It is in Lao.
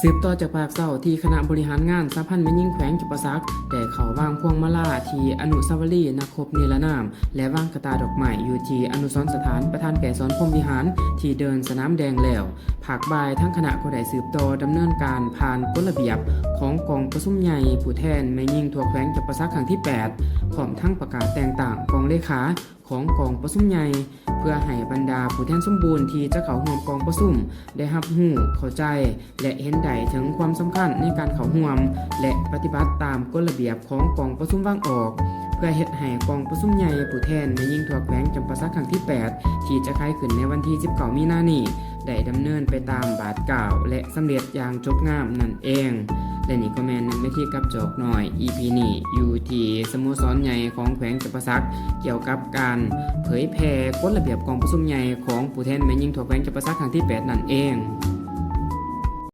ສືບຕໍ່ຈາກພາກເຊົ້າ ທີ່ຄະນະບໍລິຫານງານສະຫະພັນແມ່ຍິງແຂວງຈຳປາສັກ ໄດ້ເຂົ້າວາງພວງມາລາທີ່ອະນຸສາວະລີນັກຮົບນິລະນາມ ແລະ ວາງກະຕ່າດອກໄມ້ຢູ່ທີ່ອະນຸສອນສະຖານປະທານໄກສອນ ພົມວິຫານ ທີ່ເດີ່ນສະໜາມແດງແລ້ວ. ພາກບ່າຍທາງຄະນະກໍໄດ້ສືບຕໍ່ດຳເນີນການຜ່ານກົດລະບຽບຂອງກອງປະຊຸມໃຫຍ່ຜູ້ແທນແມ່ຍິງທົ່ວແຂວງຈຳປາສັກຄັ້ງທີແປດ ພ້ອມທັງປະກາດແຕ່ງຕັ້ງກອງເລຂາຂອງກອງປະຊຸມໃຫຍ່ ເພື່ອໃຫ້ບັນດາຜູ້ແທນສົມບູນທີ່ຈະເຂົ້າຮ່ວມກອງປະຊຸມໄດ້ຮັບຮູ້, ເຂົ້າໃຈ ແລະ ເຫັນໄດ້ເຖິງຄວາມສຳຄັນໃນການເຂົ້າຮ່ວມ ແລະ ປະຕິບັດຕາມກົດລະບຽບຂອງກອງປະຊຸມວາງອອກ ເພື່ອເຮັດໃຫ້ກອງປະຊຸມໃຫຍ່ຜູ້ແທນແມ່ຍິງທົ່ວແຂວງຈຳປາສັກຄັ້ງທີແປດ ທີ່ຈະໄຂຂຶ້ນໃນວັນທີສິບເກົ້າມີນານີ້ ໄດ້ດຳເນີນໄປຕາມບາດກ້າວ ແລະ ສຳເລັດຢ່າງຈົບງາມນັ້ນເອງ. ແລະ ນີ້ກໍແມ່ນໜຶ່ງເວທີກັບຈອກນ້ອຍ ອີ ອີ ພີ ນີ້ ຢູ່ທີ່ສະໂມສອນໃຫຍ່ຂອງແຂວງຈຳປາສັກ ກ່ຽວກັບການເຜີຍແຜ່ກົດລະບຽບກອງປະຊຸມໃຫຍ່ຂອງຜູ້ແທນແມ່ຍິງທົ່ວແຂວງຈຳປາສັກຄັ້ງທີແປດນັ້ນເອງ.